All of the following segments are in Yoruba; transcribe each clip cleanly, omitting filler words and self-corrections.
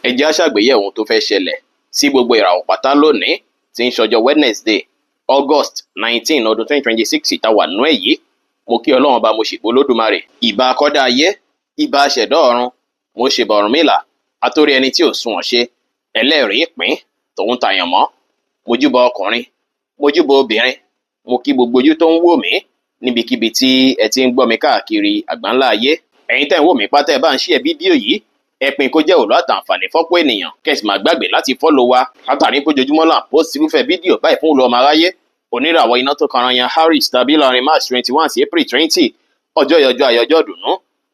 Ẹ jẹ́ á ṣàgbéyẹ̀wò ohun tó fẹ́ ṣẹlẹ̀ sí gbogbo ìràwọ̀ pátá lónìí tí ń ṣọjọ́ Wednesday, August 19, ọdún 2026 tá wà nú ẹ̀ yìí. Mo kí Ọlọ́run Ọba, mo ṣèbò Olódùmarè. Ìbà akọ́dá ayé, ìbà aṣẹ̀dá ọ̀run, mo ṣèbà Ọ̀rúnmìlà, atórí ẹni tí ò sunwọ̀n ṣe, ẹlẹ́rìí ìpín, tòun tàyànmọ́. Mojúbà ọkùnrin, mojúbà obìnrin, mo kí gbogbo ojú tó ń wò mí níbikíbi tí ẹ ti ń gbọ́ mi káàkiri àgbáńlá ayé. Ẹ̀yin tẹ́ ń wò mí pátá, ẹ bá ń share fídíò yìí, ẹ pín kó jẹ́ òlú àtàǹfààní fọ́pọ̀ ènìyàn, kẹ́sì má gbàgbé láti follow wa látàrí pé ojoojúmọ́ là ń post irúfẹ́ fídíò báyìí fún olú ọmọ aráyé. Oníràwọ̀ iná tó kanra yan Aries tàbí láàrin March 21 sí April 20, ọjọ́ ìyọjọ́ ayọjọ́ dùnú,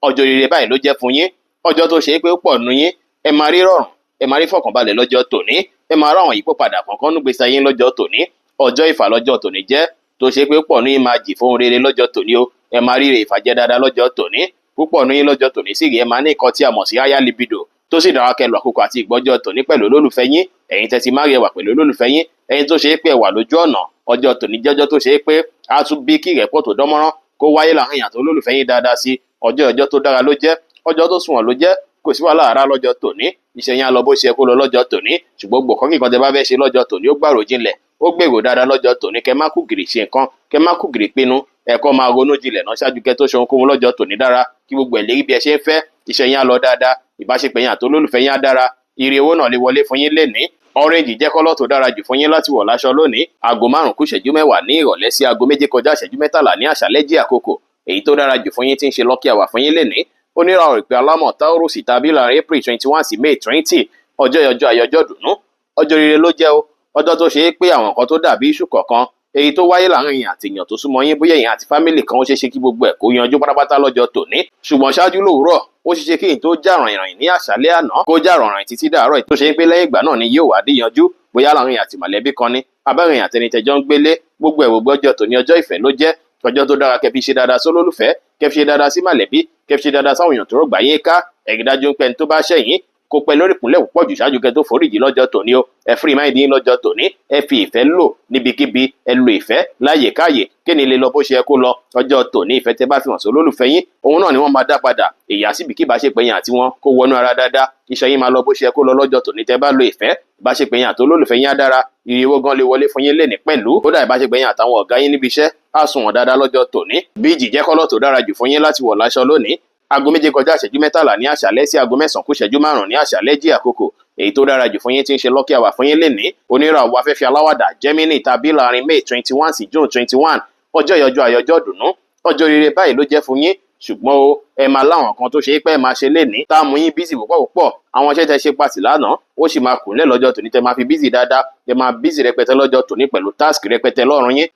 ọjọ́ rere báyìí ló jẹ́ fún yín. Ọjọ́ tó ṣe é pé ó pọ̀ nù yín, ẹ máa rí rọrùn, ẹ máa rí fọkànbalẹ̀ lọ́jọ́ tòní, ẹ máa ráwọn ìyípo padà kọ̀ọ̀kan núgbèsè ayé lọ́jọ́ tòní. Ọjọ́ ìfà lọ́jọ́ tòní jẹ́ tó ṣe pé pọ̀ ní máa jì fún rere lọ́jọ́ tòní o. Ẹ máa ríre ìfàjẹ́ dáadáa lọ́jọ́ tòní. Púpọ̀ ní lọ́jọ́ tòní sì rí, ẹ máa ní nǹkan tí a mọ̀ sí higher libido, tó sì dára kẹ́ lò àkókò àti ìgbọ́jọ́ tòní pẹ̀lú olólùfẹ́ yín. Ẹ̀yin tẹ́ ti má rí, ẹwà pẹ̀lú olólùfẹ́ yín. Ẹ̀yin tó ṣe é pé ẹ wà lójú ọ̀nà, ọjọ́ tòní jẹ́jọ́ tó ṣe é pé á tún bí kí ìrẹ́pọ̀ tó dánmọ́rán kó wáyé láàrin èèyàn tó olólùfẹ́ yín dáadáa sí. Ọjọ́ tó dára ló jẹ́, ọjọ́ tó sunwọ̀n ló jẹ́. Kò sí wàhálà rárá lọ́jọ́ tòní. Iṣẹ́ yẹn á lọ bó ṣe kó lọ lọ́jọ́ tòní, ṣùgbọ́n gbọ̀kọ́ kíkan tẹ́ bá fẹ́ ṣe lọ́jọ́ tòní, ó gbàrò jinlẹ̀, ó gbèrò dáadáa lọ́jọ́ tòní. Kẹ́ má kú gìrì ṣe nǹkan, kẹ́ má kú gìrì pinnu, ẹ̀kọ́ máa ronú jinlẹ̀ náà ṣáájú kẹ́ tó ṣe ohunkóhun lọ́jọ́ tòní. Dára kí gbogbo ẹ̀ lérí bí ẹ ṣe ń fẹ́. Iṣẹ́ yẹn á lọ dáadáa, ìbáṣepọ̀ yẹn àti olólùfẹ́ yẹn á dára, ire owó náà lè wọlé fún yín lénìí. Orange jẹ́ colour tó dára jù fún yín láti wọ̀ láṣọ lónìí. Aago 5 kù ìṣẹ́jú 10 ní ìrọ̀lẹ́ sí aago 6:43 ní àṣálẹ́ jí àkókò. Èyí tó dára jù fún yín tí ń ṣe lucky hour fún yín lénìí. Oníràwọ̀ ìpè alámọ̀ Taurus tàbí láàrin April 21 sí May 20, ọjọ́ ọjọ́ ayọjọ́ dùnú, ọjọ́ rere ló jẹ́ o. Ọjọ́ tó ṣe é pé àwọn nǹkan tó dàbí iṣu kọ̀ọ̀kan èyí tó wáyé láàrin èèyàn àti èèyàn tó súnmọ́ yín, bóyá èèyàn àti family kan, ó ṣeé ṣe kí gbogbo ẹ̀ kó yanjú pátápátá lọ́jọ́ tòní. Ṣùgbọ́n ṣáájú lówùúrọ̀, ó ṣeé ṣe kí n tó jà ràìnràìn ní àṣálẹ́ àná kó jà ràìnràìn títí dàárọ̀, tó ṣe é pé lẹ́yìn ìgbà náà ni yóò wá díyanjú, bóyá láàrin èèyàn àti mọ̀lẹ́bí kan ní abẹ́rìn àtẹnitẹ́jọ́ ń gbélé. Gbogbo ẹ̀ gbogbo, ọjọ́ tòní, ọjọ́ ìfẹ́ ló jẹ́, ọjọ́ tó dára kẹ́ fi ṣe dáadáa sólólùfẹ́, kẹ́ fi ṣe dáadáa sí mọ̀lẹ́bí, kẹ́ fi ṣe dáadáa sáwọn èèyàn tó rọ̀gbà yín ká. Ẹ̀rí dájú ń pẹ́ ní tó bá ṣẹ̀yìn kó pẹ́ lórí ìkúnlẹ̀ púpọ̀ jù ṣáájú kẹ́ tó foríjì lọ́jọ́ tòní o. Ẹ free mind yín lọ́jọ́ tòní, ẹ fi ìfẹ́ lò níbikíbi, ẹ lo ìfẹ́ láyè káyè kí ni lè lọ bó ṣe yẹ kó lọ lọ́jọ́ tòní. Ìfẹ́ tẹ́ bá fi hàn sí olólùfẹ́ yín, òun náà ni wọ́n máa dá padà. Èyí àsìbí kí ìbáṣepọ̀ yín àti wọn kó wọnú ara dáadáa. Iṣẹ́ yín máa lọ bó ṣe yẹ kó lọ lọ́jọ́ tòní. Tẹ́ bá lo ìfẹ́, ìbáṣepọ̀ yín àti olólùfẹ́ yín á dára, ire owó gan lè wọlé fún yín lénìí pẹ̀lú. Kódà, ìbáṣepọ̀ yín àtàwọn ọ̀gá yín níbi iṣẹ́ á sunwọ̀n dáadáa lọ́jọ́ tòní. Beige jẹ́ colour tó dára jù fún yín láti wọ̀ láṣọ lónìí. Aago 6:43 ní àṣálẹ́ sí aago 9:05 ní àṣálẹ́ jí àkókò. Èyí tó dára jù fún yín tí ń ṣe lucky hour fún yín lénìí. Oníràwọ̀ afẹ́fẹ́ aláwàdà Gemini tàbí láàrin May 21 sí June 21, ọjọ́ ìyọjọ́ àyọjọ́ dùnú, ọjọ́ rere báyìí ló jẹ́ fún yín. Ṣùgbọ́n o, ẹ máa láwọn kan tó ṣe é pé ẹ máa ṣe lénìí tá a mú yín busy púpọ̀ púpọ̀. Àwọn iṣẹ́ tẹ́ ṣe pàtì lánàá, ó sì máa kúnlẹ̀ lọ́jọ́ tòní tẹ́ máa fi busy dáadáa. Tẹ́ máa busy rẹpẹtẹ lọ́jọ́ tòní pẹ̀lú task rẹpẹtẹ lọ́rùn yín.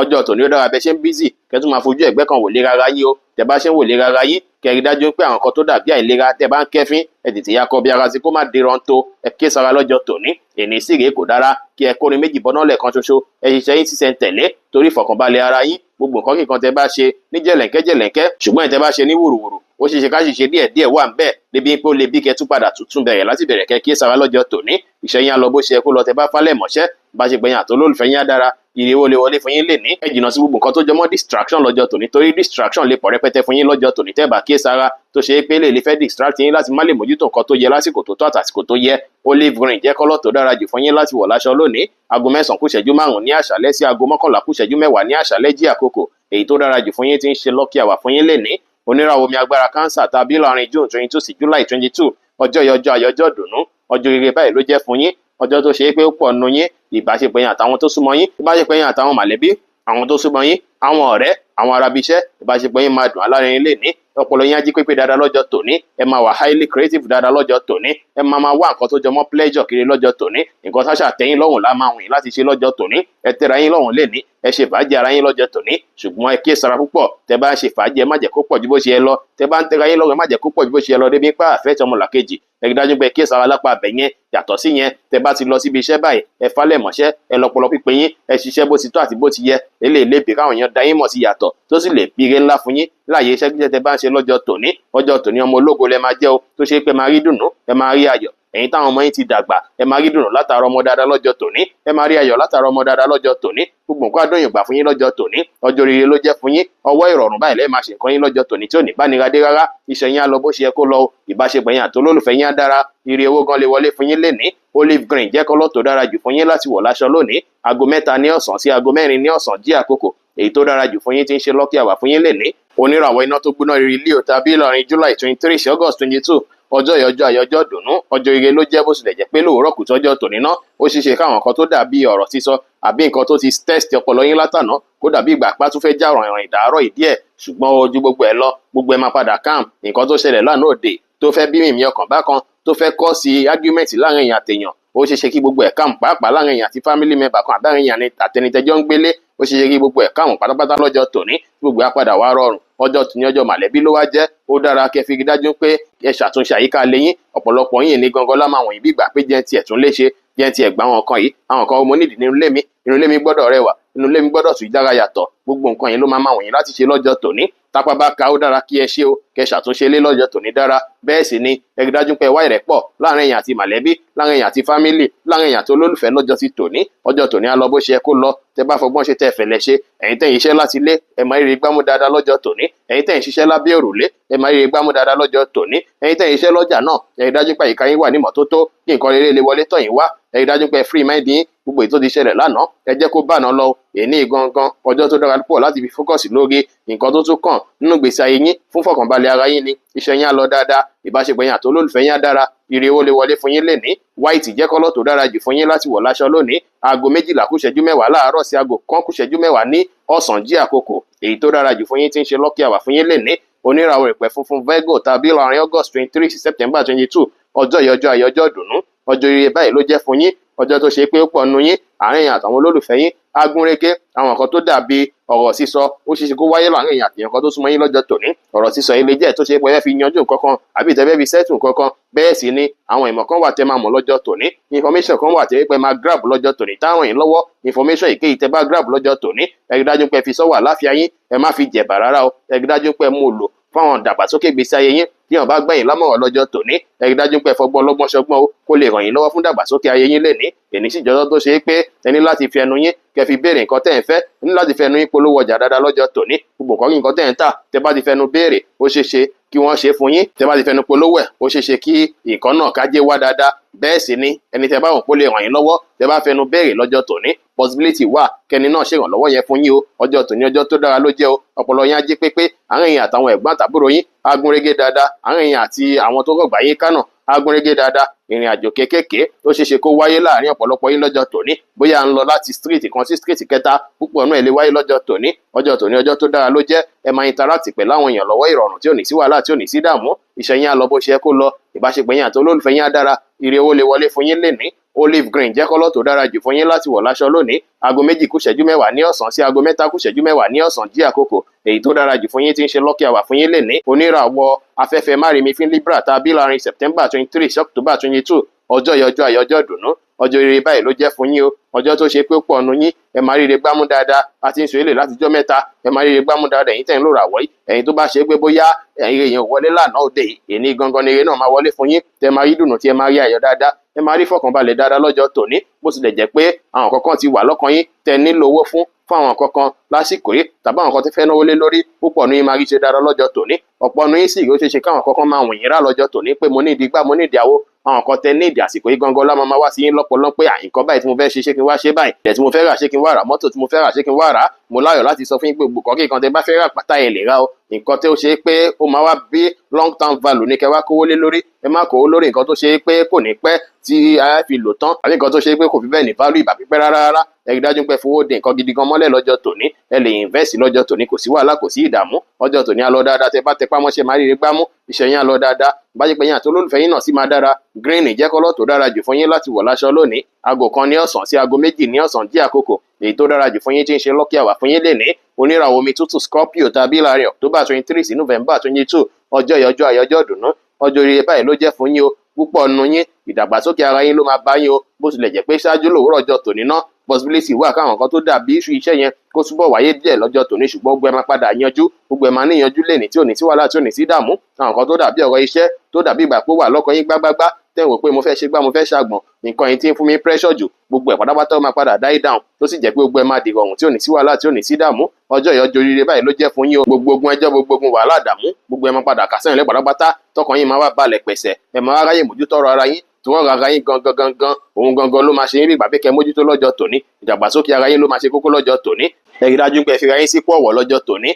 Ọjọ́ tòní, ó dára bẹ́ ṣe ń busy, kẹ́ tún máa fojú ẹ̀gbẹ́ kan wò lé rárá yín o. Tẹ́ bá ṣe ń wò lé rárá yín, kẹ́ rí dájú pé àwọn kan tó dàbí àìlera tẹ́ bá ń kẹ́fín, ẹ tètè ya kọ bí ara sí kó má dìran tó. Ẹ ké sara lọ́jọ́ tòní. Èní sì rèé, kò dára kí ẹ kórin méjì bọ́ná lẹ́ẹ̀kan ṣoṣo. Ẹ ṣiṣẹ́ yín sísẹ̀ ń tẹ̀lé torí ìfọ̀kànbalẹ̀ ara yín. Gbogbo nǹkan kíkan tẹ́ bá ṣe ní jẹ̀lẹ̀ńkẹ́ jẹ̀lẹ̀ńkẹ́, ṣùgbọ́n tẹ́ bá ṣe ní wùrùwùrù, ó ṣeé ṣe ká ṣiṣẹ́ díẹ̀ díẹ̀ wà ń bẹ̀ débi pé ó lè bí kẹ́ tún padà tuntun bẹ̀rẹ̀ láti bẹ̀rẹ̀. Kẹ́ kí sara lọ́jọ́ tòní. Iṣẹ́ yín á lọ bó ṣe kó lọ tẹ́ bá falẹ̀ mọ́ṣẹ́. Bá ṣe gbẹ̀yìn àtolólùfẹ́ yín á dára, ire owó lè wọlé fún yín lè ní. Ẹ jìnnà sí gbogbo nǹkan tó jọmọ́ distraction lọ́jọ́ tòní, torí distraction lè pọ̀ rẹpẹtẹ fún yín lọ́jọ́ tòní tẹ́ bá kíyè sára, tó ṣe é pé lè fẹ́ distract yín láti má lè mójútó nǹkan tó yẹ lásìkò tó tọ́ àtàsìkò tó yẹ. Olive green jẹ́ colour tó dára jù fún yín láti wọ̀ láṣọ lónìí. Aago 9:05 ní àṣálẹ́ sí aago 10:50 ní àṣálẹ́ jí àkókò. Èyí tó dára jù fún yín tí ń ṣe lucky hour fún yín lénìí. Oníràwọ̀ omi agbára Cancer tàbí láàrin June 22 sí July 22, ọjọ́ ìyọjọ́ àyọjọ́ dùnú, ọjọ́ rere báyìí ló jẹ́ fún yín. Ọjọ́ tó ṣe é pé ó pọ̀ nù yín, ìbáṣepọ̀ yín àtàwọn tó súnmọ́ yín, ìbáṣepọ̀ yín àtàwọn mọ̀lẹ́bí, àwọn tó súnmọ́ yín, àwọn ọ̀rẹ́, àwọn arabiṣẹ́, ìbáṣepọ̀ yín máa dùn alárinrin lè ní. Ọpọlọ yín á jí pépé dáadáa lọ́jọ́ tòní. Ẹ máa wà highly creative dáadáa lọ́jọ́ tòní. Ẹ máa máa wá nǹkan tó jọmọ́ pleasure kiri lọ́jọ́ tòní. Nǹkan sáṣà tẹ́yìn lọ́rùn lá máa wùn yín láti ṣe lọ́jọ́ tòní. Ẹ tẹ́ra yín lọ́rùn lè ní, ẹ ṣe fàájì ara yín lọ́jọ́ tòní. Ṣùgbọ́n ẹ kíyè sára púpọ̀. Tẹ́ bá ń ṣe fàájì, ẹ má jẹ́ kó pọ̀ ju bó ṣe yẹ lọ. Tẹ́ bá ń tẹ́ra yín lọ́rùn, ẹ má jẹ́ kó pọ̀ ju bó ṣe yẹ lọ débi pé àfẹ́ tọmọlàkejì. Ẹ rí dájú pé ẹ kíyè sára lápá abẹ yẹn. Yàtọ̀ sí yẹn, tẹ́ bá ti lọ síbi iṣẹ́ báyìí, ẹ falẹ̀ mọ́ṣẹ́, ẹ lọ́pọlọ pípé yín, ẹ ṣiṣẹ́ bó ti tọ́ àti bó ti yẹ. Eléyìí lè bí káwọn èèyàn dá yín mọ̀ sí yàtọ̀, tó sì lè bí ire ńlá fún yín láàyè iṣẹ́ jíjẹ́ tẹ́ bá ń ṣe lọ́jọ́ tòní. Ọjọ́ tòní, ọmọ ológo lẹ máa jẹ́ o, tó ṣe pé máa rí dùnú, ẹ máa rí ayọ̀. Ẹ̀yin táwọn ọmọ yín ti dàgbà, ẹ máa rí dùnú látara ọmọ dáadáa lọ́jọ́ tòní. Ẹ máa rí ayọ̀ látara ọmọ dáadáa lọ́jọ́ tòní. Gbogbo nǹkan adóyìn gbà fún yín lọ́jọ́ tòní. Ọjọ́ rere ló jẹ́ fún yín. Ọwọ́ ìrọ̀rùn báyìí lẹ́ẹ̀ máa ṣe nǹkan yín lọ́jọ́ tòní tí ò ní bá nira dé rárá. Iṣẹ́ yín á lọ bó ṣe yẹ kó lọ o. Ìbáṣepọ̀ yín àti olólùfẹ́ yín á dára. Ire owó gan lè wọlé fún yín lénìí. Olive green jẹ́ colour tó dára jù fún yín láti wọ̀ láṣọ lónìí. Aago 3 ní ọ̀sán sí aago 4 ní ọ̀sán jí àkókò èyí tó dára jù fún yín tí ń ṣe lucky hour fún yín lénìí. Oníràwọ̀ iná tó gbóná riri Leo tàbí láàrin July 23 sí August 22. Ọjọ́ ìyọjọ́ àyọjọ́ dùnú, ọjọ́ ire ló jẹ́. Bó tilẹ̀ jẹ́ pé lóòrọ̀ kùtù ọjọ́ tòní ná, ó ṣeéṣe káwọn kan tó dàbí ọ̀rọ̀ sísọ àbí nǹkan tó ti test ọpọlọ yín látàná kó dàbí ìgbà pá tún fẹ́ já ọ̀ràn ìdàárọ̀ ìdí ẹ̀. Ṣùgbọ́n ojú gbogbo ẹ̀ lọ, gbogbo ẹ̀ máa padà calm. Nǹkan tó ṣẹlẹ̀ lánàá òde tó fẹ́ bí mímí ọkàn bákan, tó fẹ́ kọ́ sí argument láàrin èèyàn àtèèyàn, ó ṣeéṣe kí gbogbo ẹ̀ calm, pàápàá láàrin èèyàn àti family member kan àbárin èèyàn àtẹnitẹ́jọ́ ń gbélé. Ó ṣeéṣe kí gbogbo ẹ̀ calm pátápátá lọ́jọ́ tòní, gbogbo ẹ̀ á padà wá rọrùn. Ọjọ́ tòní, ọjọ́ màlẹ́bí ló wá jẹ́. Ó dára kẹ́ fi dájú pé ẹ ṣàtúnṣe àyíká lẹ́yìn ọ̀pọ̀lọpọ̀ yìí ní gangan lá máa wọ̀nyí bí ìgbà pé jẹ́ tiẹ̀ tún léṣe, jẹ́ tiẹ̀ gbá àwọn nǹkan yìí. Àwọn nǹkan mo nídìí nínú ilé mi, inú ilé mi gbọ́dọ̀ rẹwà, inú ilé mi gbọ́dọ̀ tún dára yàtọ̀. Gbogbo nǹkan yìí ló máa máa wọ̀nyí láti ṣe lọ́jọ́ tòní. Tápá bá ka, ó dára kí ẹ ṣe o, kẹ́ ṣàtúnṣe ilé lọ́jọ́ tòní dára. Bẹ́ẹ̀ sì ni ẹ rí dájú pé ẹ wá ìrẹ́pọ̀ láàrin èèyàn àti màlẹ́bí, láàrin èèyàn àti family, láàrin èèyàn àti olólùfẹ́ lọ́jọ́ ti tòní. Ọjọ́ tòní á lọ bó ṣe yẹ kó lọ tẹ bá fọgbọ́n ṣe, tẹ fẹ̀lẹ̀ ṣe. Ẹ̀yin tẹ́ ń iṣẹ́ láti ilé, ẹ máa rí gbámú dáadáa lọ́jọ́ tòní. Ẹ̀yin tẹ́ ń ṣiṣẹ́ lábẹ́ òrùlé, ẹ máa rí gbámú dáadáa lọ́jọ́ tòní. Ẹ̀yin tẹ́ ń iṣẹ́ lọ́jà náà, ẹ rí dájú pé àyíká yín wà ní ìmọ́tótó kí nǹkan rere lè wọlé tọ̀ yín wá. Ẹ rí dájú pé free mind yín. Gbogbo èyí tó ti ṣẹlẹ̀ lánàá, ẹ jẹ́ kó bàná lọ. Èní gangan, ọjọ́ tó dára púpọ̀ láti fi focus lórí nǹkan tó tún kàn nínú ìgbésí ayé yín fún fọkànbalẹ̀ ara yín ni. Iṣẹ́ yín á lọ dáadáa, ìbáṣepọ̀ yín àti olólùfẹ́ yín á dára, ire owó lè wọlé fún yín lénìí. White jẹ́ colour tó dára jù fún yín láti wọ̀ láṣọ lónìí. Aago 12 kù ìṣẹ́jú 10 láàárọ̀ sí aago 1 kù ìṣẹ́jú 10 ní ọ̀sán jí àkókò èyí tó dára jù fún yín tí ń ṣe lucky hour fún yín lénìí. Oníràwọ̀ ìpẹ́ funfun Virgo tàbí láàrin August 23 sí September 22. Ọjọ́ yìí, ọjọ́ ayọ̀, ọjọ́ ìdùnnú, ọjọ́ ire báyìí ló jẹ́ fún yín. Ọjọ́ tó ṣe pé ó pọ̀ nù yín, àárín èèyàn àtàwọn olólùfẹ́ yín agúnrégé. Àwọn nǹkan tó dàbí ọ̀rọ̀ sísọ, ó ṣeéṣe kó wáyé láàrin èèyàn àtìyàn kan tó súnmọ́ yín lọ́jọ́ tòní. Ọ̀rọ̀ sísọ yìí lè jẹ́ tó ṣe pé ẹ fẹ́ fi yanjú nǹkan kan àbí tẹ́ fẹ́ fi settle nǹkan kan. Bẹ́ẹ̀ sì ni àwọn ìmọ̀ kan wà tẹ́ máa mọ̀ lọ́jọ́ tòní. Information kan wà tẹ́ pé máa grab lọ́jọ́ tòní táwọn yín lọ́wọ́. Information èyíkéyìí tẹ́ bá grab lọ́jọ́ tòní, ẹ rí dájú pé ẹ fi sọ́wọ́ àláfíà yín, ẹ má fi jẹ̀bà rárá o. Ẹ rí dájú pé ẹ mú lò fáwọn ìdàgbàsókè ìgbésí ayé yín. Tí wọn bá gbẹ̀yìn lámọ̀ràn lọ́jọ́ tòní, ẹ rí dájú pé ẹ fọgbọ́n ọlọ́gbọ́n ṣọgbọ́n o, kó lè ràn yín lọ́wọ́ fún ìdàgbàsókè ayé yín lénìí. Èní sì jọjọ́ tó ṣe é pé ẹ ní láti fi ẹnu yín kẹ́ fi béèrè nǹkan tẹ́ ẹ̀ ń fẹ́. Ẹ ní láti fi ẹnu yín polówó ọjà dáadáa lọ́jọ́ tòní. Gbogbo nǹkan kí nǹkan tẹ́ ẹ̀ ń tà, tẹ́ bá ti fẹnu béèrè, ó ṣeé ṣe kí wọ́n ṣe fún yín. Tẹ́ bá ti fẹnu polówó ẹ̀, ó ṣeé ṣe kí nǹkan náà kájé wá dáadáa. Bẹ́ẹ̀ sì ni ẹni tẹ́ bá wọ̀n pó lè ràn yín lọ́wọ́, tẹ́ bá fẹnu béèrè lọ́jọ́ tòní, possibility wà kẹ́ni náà ṣèrànlọ́wọ́ yẹn fún yín o. Ọjọ́ tòní, ọjọ́ tó dára ló jẹ́ o. Ọpọlọ yín á jí pépé. Àárín yín àtàwọn ẹ̀gbọ́n àtàbúrò yín á gúnrégé dáadáa. Àárín yín àti àwọn tó rọ̀gbà yín kánà á gúnrégé dáadáa. Ìrìn àjò kéékèèké tó ṣeé ṣe kó wáyé láàrin ọ̀pọ̀lọpọ̀ yín lọ́jọ́ tòní, bóyá ń lọ láti street kan sí street kẹta, púpọ̀ náà lè wáyé lọ́jọ́ tòní. Ọjọ́ tòní, ọjọ́ tó dára ló jẹ́. Ẹ máa interact pẹ̀lú àwọn èèyàn lọ́wọ́ ìrọ̀rùn tí ò ní sí wàhálà, tí ò ní sí dààmú. Iṣẹ́ yín á lọ bó ṣe yẹ kó lọ. Ìbáṣepọ̀ yín àti olólùfẹ́ yín á dára. Ire owó lè wọlé fún yín lénìí. Olive green jẹ́ colour tó dára jù fún yín láti wọ̀ láṣọ lónìí. Aago 2 kù ìṣẹ́jú 10 ní ọ̀sán sí aago 3 kù ìṣẹ́jú 10 ní ọ̀sán jí àkókò èyí tó dára jù fún yín tí ń ṣe lucky hour fún yín lénìí. Oníràwọ̀ afẹ́fẹ́ márìmí Libra tàbí láàrin September 23 sí October 22. Ọjọ́ yìí, ọjọ́ ayọ̀, ọjọ́ ìdùnnú, ọjọ́ ire báyìí ló jẹ́ fún yín o. Ọjọ́ tó ṣe pé pọ̀ nu yín, ẹ máa ríire gbámú dáadáa. A ti ń sọ èlé látijọ́ mẹ́ta. Ẹ máa ríire gbámú dáadáa. Ẹ̀yin tẹ̀ ń lò ràwọ̀ yìí, ẹ̀yin tó bá ṣe pé bóyá ẹ̀yin èèyàn wọlé lánàá òde yìí, èní gangan ni ire náà máa wọlé fún yín, tẹ máa rí dùnú, tí ẹ máa rí ayọ̀ dáadáa, ẹ máa rí fọkànbalẹ̀ dáadáa lọ́jọ́ tòní. Bó tilẹ̀ jẹ́ pé àwọn kankan ti wà lọ́kàn yín tẹ nílò owó fún àwọn kankan lásìkò yìí tàbí àwọn kan tí fẹ́ náwó lé lórí, púpọ̀ ní yín máa rí ṣe dáadáa lọ́jọ́ tòní. Ọ̀pọ̀ ní yín sì ó ṣeé ṣe káwọn kankan máa wọ̀nyí rà lọ́jọ́ tòní pé mo ní ìdí gbá, mo ní ìdí àwo. Àwọn kan tẹ ní ìdí àsìkò yìí gangan lá máa wá sí yín lọ́pọ̀lọpọ̀ pé nǹkan báyìí tí mo fẹ́ ṣe, ṣé kí n wá ṣe báyìí? Ilẹ̀ tí mo fẹ́ rà, ṣé kí n wá rà? Mọ́tò tí mo fẹ́ rà, ṣé kí n wá rà? Mo láyọ̀ láti sọ fún yín pé gbogbo nǹkan kí nǹkan tẹ bá fẹ́ rà pátá, ẹ lè rà o. Nǹkan tí ó ṣe pé ó máa wá bí long term value ní kẹ́ wá kówó lé lórí. Ẹ má kówó lórí nǹkan tó ṣe pé kò ní pẹ́ tí a fi lò tán àbí nǹkan tó ṣe pé kò fi bẹ́ẹ̀ ní value ìgbà pípẹ́ rárá rárá. Ẹ rí dájú pé fowó de nǹkan gidi gan mọ́lẹ̀ lọ́jọ́ tòní. Ẹ lè invest lọ́jọ́ tòní, kò sí wàhálà, kò sí ìdààmú. Ọjọ́ tòní á lọ dáadáa. Tẹ bá tẹpá mọ́ṣẹ́, máa ríire gbámú. Iṣẹ́ yín á lọ dáadáa. Bájẹ́ yín àti olólùfẹ́ yín náà sì máa dára. Green jẹ́ colour tó dára jù fún yín láti wọ̀ láṣọ lónìí. Aago 1 ní ọ̀sán sí aago 2 ní ọ̀sán jí àkókò èyí tó dára jù fún yín tí ń ṣe lucky hour fún yín lénìí. Oníràwọ̀ omi tútù Scorpio tàbí láàrin October 23 sí November 22. Ọjọ́ yìí, ọjọ́ ayọ̀, ọjọ́ ìdùnnú, ọjọ́ ire báyìí ló jẹ́ fún yín o. Púpọ̀ nu yín, ìdàgbàsókè ara yín ló máa bá yín o. Bó tilẹ̀ jẹ́ pé ṣáájú lòwúrọ̀ ọjọ́ tòní ná, possibility wà káwọn kan tó dàbí iṣu iṣẹ́ yẹn kó túbọ̀ wáyé díẹ̀ lọ́jọ́ tòní, ṣùgbọ́n gbogbo ẹ máa padà yanjú. Gbogbo ẹ máa níyanjú lẹ́ni tí ò ní sí wàhálà, tí ò ní sí dààmú. Àwọn kan tó dàbí ọ̀rọ̀ iṣẹ́ tó dàbí ìgbà pé ó wà lọ́kàn yín gbágbágbá Tẹ́ ń wò pé mo fẹ́ ṣe gbá, mo fẹ́ ṣàgbọ̀n, nǹkan yìí tí ń fún mi pressure jù, gbogbo ẹ̀ pátápátá ó máa padà die down, tó sì jẹ́ pé gbogbo ẹ̀ máa dìrọ̀rùn, tí ò ní sí wàhálà, tí ò ní sí dààmú. Ọjọ́ ìyọjọ́ oríire báyìí ló jẹ́ fún yín o. Gbogbo ogun ẹjọ́, gbogbo ogun wàhálà, dààmú, gbogbo ẹ̀ máa padà kásẹ̀ ńlẹ̀ pátápátá, tọkàn yín máa wá balẹ̀ pẹ̀sẹ̀. Ẹ̀ máa wá ráyè mójútó ọ̀rọ̀ ara yín, tí wọ́n ra ara yín gangan gangan. Òun gangan ló máa ṣe yín bí ìgbà pé kẹ́ mójútó lọ́jọ́ tòní. Ìdàgbàsókè ara yín ló máa ṣe kókó lọ́jọ́ tòní. Ẹ rí dájú pé ẹ fi ra yín sípò ọ̀wọ̀ lọ́jọ́ tòní.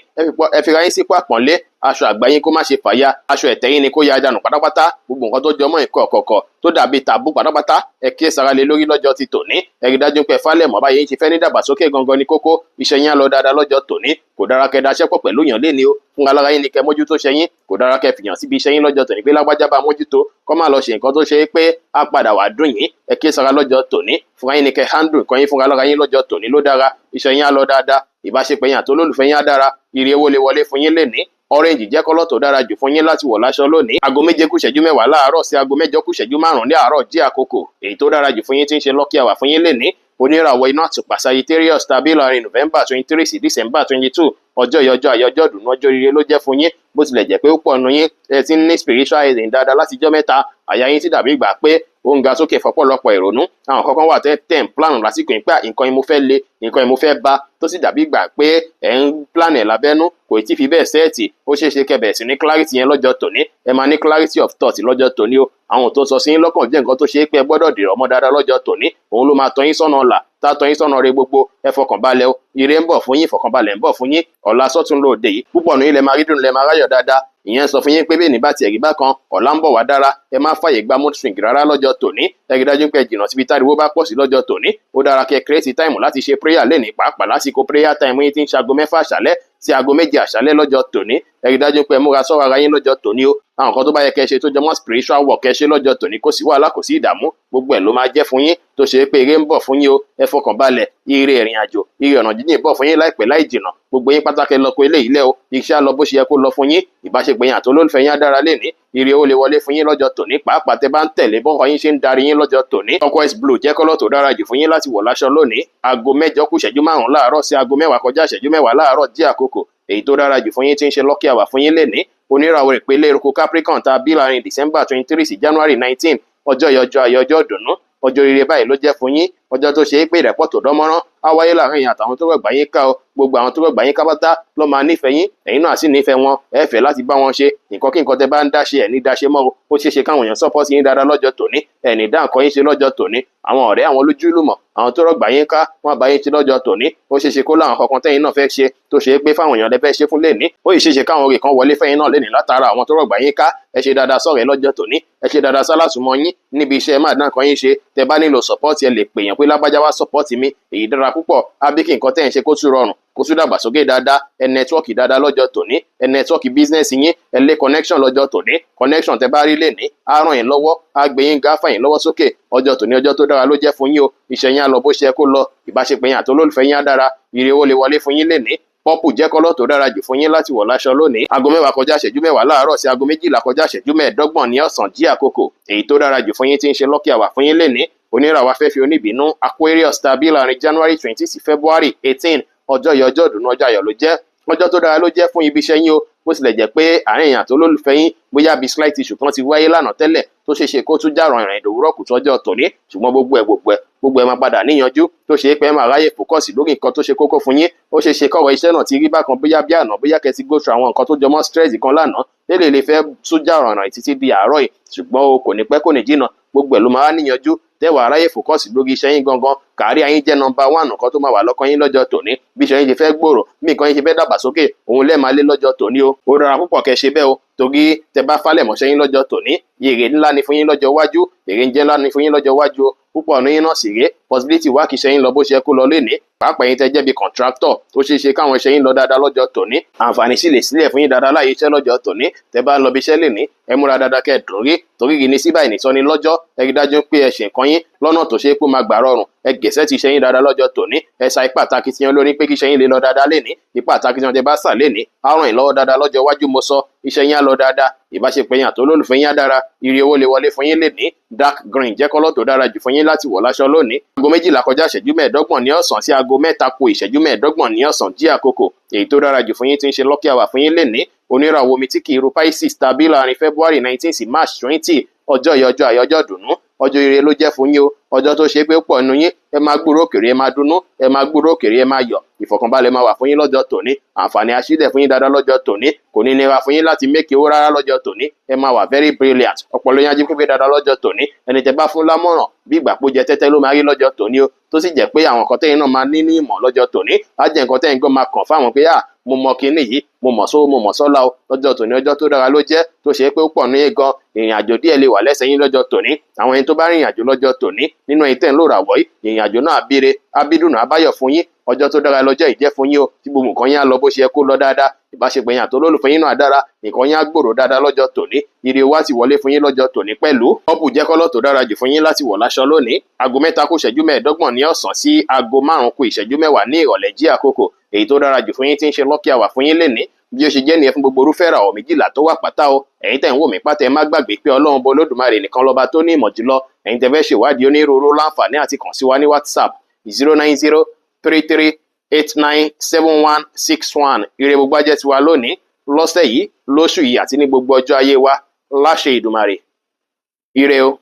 Ẹ fi ra yín sípò àpọ́nlé. Aṣọ àgbà yín kó má ṣe fàya, aṣọ ẹ̀tẹ́ yín ni kó ya dànù pátápátá. Gbogbo nǹkan tó jọmọ́ nǹkan ọ̀kọ̀ọ̀kọ̀ tó dàbí tàbú pátápátá, ẹ kíyè sára lé lórí lọ́jọ́ ti tòní. Ẹ rí dájú pé ẹ falẹ̀ mọ́ báyìí ṣe fẹ́ ní dàgbàsókè gangan ní kókó. Iṣẹ́ yín á lọ dáadáa lọ́jọ́ tòní. Kò dára kẹ́ daṣẹ́ pọ̀ pẹ̀lú yàn léni o. Fúnra lára yín ni kẹ́ mójútó ṣe yín. Kò dára kẹ́ fìyàn síbi iṣẹ́ yín lọ́jọ́ tòní pé lágbájá bá mójútó, kó má lọ ṣe nǹkan tó ṣe é pé á padà wà dùn yín. Ẹ kíyè sára lọ́jọ́ tòní. Fúnra yín ni kẹ́ handle nǹkan yín fúnra lára yín lọ́jọ́ tòní ló dára. Iṣẹ́ yín á lọ dáadáa, ìbáṣepọ̀ yín àti olólùfẹ́ yín á dára. Ire owó lè wọlé fún yín lénìí. Orange jẹ́ colour tó dára jù fún yín láti wọ̀ láṣọ lónìí. Aago 7 kù ìṣẹ́jú 10 láàárọ̀ sí aago 8 kù ìṣẹ́jú 5 ní àárọ̀ jí àkókò. Èyí tó dára jù fún yín tí ń ṣe lucky hour fún yín lénìí. Oníràwọ̀ iná àtùpà Sagittarius tàbí láàrin November 23 sí December 22. Ọjọ́ yìí, ọjọ́ ayọ̀, ọjọ́ ìdùnnú, ọjọ́ rere ló jẹ́ fún yín. Bó tilẹ̀ jẹ́ pé ó pọ̀ nù yín ẹ ti ń ní spiritual healing dáadáa látijọ́ mẹ́ta, àyà yín ti dàbí ìgbà pé ó ń ga sókè fọ́pọ̀lọpọ̀ ìrònú. Àwọn kankan wà tẹ́ tẹ̀ ń plan lásìkò yìí pé nǹkan yìí mo fẹ́ le, nǹkan yìí mo fẹ́ bá, tó sì dàbí ìgbà pé ẹ̀ ń plan ẹ̀ lábẹ́nú, kò tí fi bẹ́ẹ̀ set. Ó ṣeé ṣe kẹ́ bẹ̀rẹ̀ sí ní clarity yẹn lọ́jọ́ tòní. Ẹ máa ní clarity of thought lọ́jọ́ tòní o. Àwọn tó sọ sí yín lọ́kàn jẹ́ nǹkan tó ṣe é pé ẹ gbọ́dọ̀ dìrọ̀ mọ́ dáadáa lọ́jọ́ tòní. Òun ló máa tọ́ yín sọ́nà ọ̀la, tá tọ́ yín sọ́nà re gbogbo. Ẹ fọkàn balẹ̀ o, ire ń bọ̀ fún yín, ìfọ̀kànbalẹ̀ ń bọ̀ fún yín. Ọ̀la sọ́tún lóde yìí, púpọ̀ nù yín lẹ máa rí dùn, lẹ máa ráyọ̀ dáadáa. Ìyẹn sọ fún yín pé bẹ́ẹ̀ ní bá tiẹ̀ rí bákan, ọ̀la ń bọ̀ wá dára. Ẹ má fàyè gba mood swing rárá lọ́jọ́ tòní. Ẹ rí dájú pé ẹ jìnnà síbi táriwo bá pọ̀ sí lọ́jọ́ tòní. Ó dára kẹ́ create time láti ṣe prayer lénìí, pàápàá lásìkò prayer time yín tí ń ṣe aago 6 àṣálẹ́ sí aago 7 àṣálẹ́ lọ́jọ́ tòní. Ẹ rí dájú pé ẹ múra sọ́rọ̀ ara yín lọ́jọ́ tòní o. Àwọn nǹkan tó bá yẹ kẹ́ ṣe tó jọmọ́ spiritual work, kẹ́ ṣe lọ́jọ́ tòní. Kò sí wàhálà, kò sí ìdààmú, gbogbo ẹ̀ ló máa jẹ́ fún yín, tó ṣe pé ire ń bọ̀ fún yín o. Ẹ fọkàn balẹ̀, ire ìrìn àjò, ire ọ̀nà jíjìn bọ̀ fún yín láìpẹ́ láì jìnà. Gbogbo yín pátákì lọ kó eléyìí lẹ́ o. Iṣẹ́ á lọ bó ṣe yẹ kó lọ fún yín. Ìbáṣepọ̀ yín àti olólùfẹ́ yín á dára lénìí. Ire ó lè wọlé fún yín lọ́jọ́ tòní, pàápàá tẹ́ bá ń tẹ̀lé bọ́kọ yín ṣe ń darí yín lọ́jọ́ tòní. Turquoise blue jẹ́ colour tó dára jù fún yín láti wọ̀ láṣọ lónìí. Aago 8 kù ìṣẹ́jú 5 láàárọ̀ sí aago 10 kọjá ìṣẹ́jú 10 láàárọ̀ jí àkókò. Èyí tó dára jù fún yín tí ń ṣe lucky hour fún yín lénìí. Oníràwọ̀ ìpele eruku Capricorn tá a bí láàrin December 23 sí January 19. Ọjọ́ yìí, ọjọ́ ayọ̀, ọjọ́ ìdùnnú, ọjọ́ rere báyìí ló jẹ́ fún yín. Ọjọ́ tó ṣe é pé ìrẹ́pọ̀ tó dánmọ́rán á wáyé láàrin yín àtàwọn tó rọ̀gbà yín ká o. Gbogbo àwọn tó rọ̀gbà yín ká pátá ló máa nífẹ̀ẹ́ yín, ẹ̀yin náà sì nífẹ̀ẹ́ wọn. Ẹ fẹ́ láti bá wọn ṣe nǹkan kí nǹkan tẹ́ bá ń dá ṣe, ẹ̀ ní dá ṣe mọ́ o. Ó ṣeé ṣe káwọn èèyàn support yín dáadáa lọ́jọ́ tòní. Ẹ̀ ní dá nǹkan yín ṣe lọ́jọ́ tòní. Àwọn ọ̀rẹ́, àwọn olójúlùmọ̀, àwọn tó rọ̀gbà yín ká, wọ́n bá yín ṣe lọ́jọ́ tòní. Ó ṣeé ṣe kó láwọn kankan tẹ́yin náà fẹ́ ṣe tó ṣe é pé fáwọn èèyàn lẹ fẹ́ ṣe fún lẹ́ní. Ó yìí ṣeé ṣe káwọn orí kan wọlé fẹ́yìn náà lẹ́ní látara àwọn tó rọ̀gbà yín ká. Ẹ ṣe dáadáa sọ̀rẹ́ lọ́jọ́ tòní. Ẹ ṣe dáadáa sálásùmọ́ yín níbi iṣẹ́. Ẹ má dá nǹkan yín ṣe. Tẹ bá nílò support, ẹ lè pèèyàn pé lágbájá, wá support mi. Èyí dára púpọ̀, á bí kí nǹkan tẹ́ ẹ̀ ń ṣe kó tún rọrùn, kó tún dàgbàsókè dáadáa. Ẹ network dáadáa lọ́jọ́ tòní. Ẹ network business yín. Ẹ lé connection lọ́jọ́ tòní. Connection tẹ bá rí lẹ́ní á ràn yín lọ́wọ́, á gbé yín ga, fà yín lọ́wọ́ sókè. Ọjọ́ tòní, ọjọ́ tó dára ló jẹ́ fún yín o. Iṣẹ́ yín á lọ bó ṣe yẹ kó lọ. Ìbáṣepọ̀ yín àti olólùfẹ́ yín á dára. Ire owó lè wọlé fún yín lénìí. Purple jẹ́ colour tó dára jù fún yín láti wọ̀ láṣọ lónìí. Aago 10 kọjá ìṣẹ́jú 10 láàárọ̀ sí aago 12 kọjá ìṣẹ́jú 25 ní ọ̀sán jí àkókò. Èyí tó dára jù fún yín tí ń ṣe lucky hour fún yín lénìí. Oníràwọ̀ afẹ́fẹ́ oníbínú Aquarius tàbí láàrin January 20 sí February 18. Ọjọ́ yìí, ọjọ́ ìdùnnú, ọjọ́ ayọ̀ ló jẹ́. Ọjọ́ tó dára ló jẹ́ fún ibi iṣẹ́ yín o. Bó tilẹ̀ jẹ́ pé àárín èèyàn tó lólùfẹ́ yín, bóyá bí slight issue kan ti wáyé lánàá tẹ́lẹ̀, tó ṣeé ṣe kó tún jà ràn ìrìn ìdòwúrọ̀ kùtù ọjọ́ tòní, ṣùgbọ́n gbogbo ẹ̀ máa padà níyanjú, tó ṣe é pé ẹ máa ráyè focus lórí nǹkan tó ṣe kókó fún yín. Ó ṣeé ṣe kọ́rọ̀ iṣẹ́ náà ti rí bákan, bóyá bí àná, bóyá kẹ́ ti go through àwọn nǹkan tó jọmọ́ stress kan lánàá lélẹ̀, lè fẹ́ tún jà ràn títí di àárọ̀ yìí, ṣùgbọ́n o kò ní pẹ́, kò ní jìnnà, gbogbo ẹ̀ ló máa níyanjú, tẹ́wàá ráyè focus lórí iṣẹ́ yín gangan. Career yín jẹ́ number one nǹkan tó máa wà lọ́kàn yín lọ́jọ́ tòní. Bí iṣẹ́ yín ṣe fẹ́ gbòòrò, bí nǹkan yín ṣe fẹ́ dàgbàsókè, òun lẹ́ẹ̀ máa lé lọ́jọ́ tòní o. Ó dára púpọ̀ kẹ́ ṣe bẹ́ẹ̀ o, torí tẹ bá falẹ̀ mọ́ṣẹ́ yín lọ́jọ́ tòní, èrè ńlá ni fún yín lọ́jọ́ iwájú, èrè ń jẹ́ ńlá ni fún yín lọ́jọ́ iwájú o. Púpọ̀ ní yín náà sì rèé, possibility wá kí iṣẹ́ yín lọ bó ṣe kó lọ lénìí, pàápàá yín tẹ́ jẹ́ bí contractor, tó ṣeé ṣe káwọn iṣẹ́ yín lọ dáadáa lọ́jọ́ tòní. Àǹfààní sì lè sílẹ̀ fún yín dáadáa láyé iṣẹ́ lọ́jọ́ tòní. Tẹ́ bá ń lọ bí iṣẹ́ lénìí, ẹ múra dáadáa kẹ́ ẹ dùn rí, torí rí ní síbà ìnìsọ́ni lọ́jọ́. Ẹ rí dájú pé ẹ ṣe nǹkan yín lọ́nà tó ṣe é pé ó máa gbà rọrùn. Ẹ gẹ̀ẹ́sẹ̀ ti iṣẹ́ yín dáadáa lọ́jọ́ tòní. Ẹ sa ipá àtakitiyan lórí pé kí iṣẹ́ yín lè lọ dáadáa lénìí. Ipá àtakitiyan tẹ́ bá sà lénìí á ràn yín lọ́wọ́ dáadáa lọ́jọ́ iwájú. Mo sọ, iṣẹ́ yín á lọ dáadáa, ìbáṣepọ̀ yín àti olólùfẹ́ yín á dára. Ire owó lè wọlé fún yín lénìí. Dark green jẹ́ colour tó dára jù fún yín láti wọ̀ láṣọ lónìí. Aago 12 kọjá ìṣẹ́jú 25 ní ọ̀sán sí aago 2 kù ìṣẹ́jú 25 ní ọ̀sán jí àkókò. Èyí tó dára jù fún yín tí ń ṣe lucky hour fún yín lénìí. Oníràwọ̀ omi tí kì í ru Pisces tàbí láàrin February 19 sí March 20. Ọjọ́ yìí, ọjọ́ ayọ̀, ọjọ́ ìdùnnú, ọjọ́ ire ló jẹ́ fún yín o. Ọjọ́ tó ṣe pé pọ̀ nínú yín, ẹ máa gbúrò òkèrè, ẹ máa dunnú, ẹ máa gbúrò òkèrè, ẹ máa yọ̀. Ìfọ̀kànbalẹ̀ máa wà fún yín lọ́jọ́ tòní. Àǹfààní aṣílẹ̀ fún yín dáadáa lọ́jọ́ tòní. Kò ní nira fún yín láti make owó rárá lọ́jọ́ tòní. Ẹ máa wà very brilliant. Ọpọlọ yín á jí pépé dáadáa lọ́jọ́ tòní. Ẹni tẹ́ bá fún lámọ̀ràn, bí ìgbà pó jẹ tẹ́tẹ́ ló máa rí lọ́jọ́ tòní o. Tó sì jẹ́ pé àwọn nǹkan tẹ́yin náà máa ní ní ìmọ̀ lọ́jọ́ tòní á jẹ́ nǹkan tẹ́yin gan máa kàn fáwọn pé, "À, mo mọ kinní yìí, mo mọ̀ sówó, mo mọ̀ sọ́lá o." Lọ́jọ́ tòní, ọjọ́ tó dára ló jẹ́, tó ṣe pé ó pọ̀ ní gan. Ìrìn àjò díẹ̀ lè wà lẹ́sẹ̀ yín lọ́jọ́ tòní. Àwọn ẹni tó bá rìnrìn àjò lọ́jọ́ tòní nínú ẹ̀yin tẹ́ ń lò ràwọ̀ yìí, ìrìn àjò náà abíire, abídùnà, abáyọ̀ fún yín. Ọjọ́ tó dára lọ́jọ́ ìjẹ́ fún yín o, tí gbogbo nǹkan yín á lọ bó ṣe yẹ kó lọ dáadáa. Ìbáṣepọ̀ yín àtolólùfẹ́ yín náà dára, nǹkan yín á gbòòrò dáadáa lọ́jọ́ tòní. Ire wá ti wọlé fún yín lọ́jọ́ tòní pẹ̀lú. Purple jẹ́ colour tó dára jù fún yín láti wọ̀ láṣọ lónìí. Aago 3:25 ní ọ̀sán sí aago 4:50 ní ìrọ̀lẹ́ jí àkókò èyí tó dára jù fún yín, tí ń ṣe lucky hour fún yín lénìí. Bí ó ṣe jẹ́ nìyẹn fún gbogbo irúfẹ́ ìràwọ̀ 12 tó wà pátá o. Ẹ̀yin tẹ̀ ń wò mí pátá, ẹ má gbàgbé pé Ọlọ́run bọ Olódùmarè nìkan lọ́ba tó ní ìmọ̀ jùlọ. Ẹ̀yin tẹ́ fẹ́ ṣèwádìí onírúurú, láǹfààní àti kàn sí wa ní WhatsApp, 09033897161. Ire gbogbo ajẹ́ tiwa lónìí, lọ́sẹ̀ yìí, lóṣù yìí àti ní gbogbo ọjọ́ ayé wa láṣẹ Ìdùmarè. Ire o.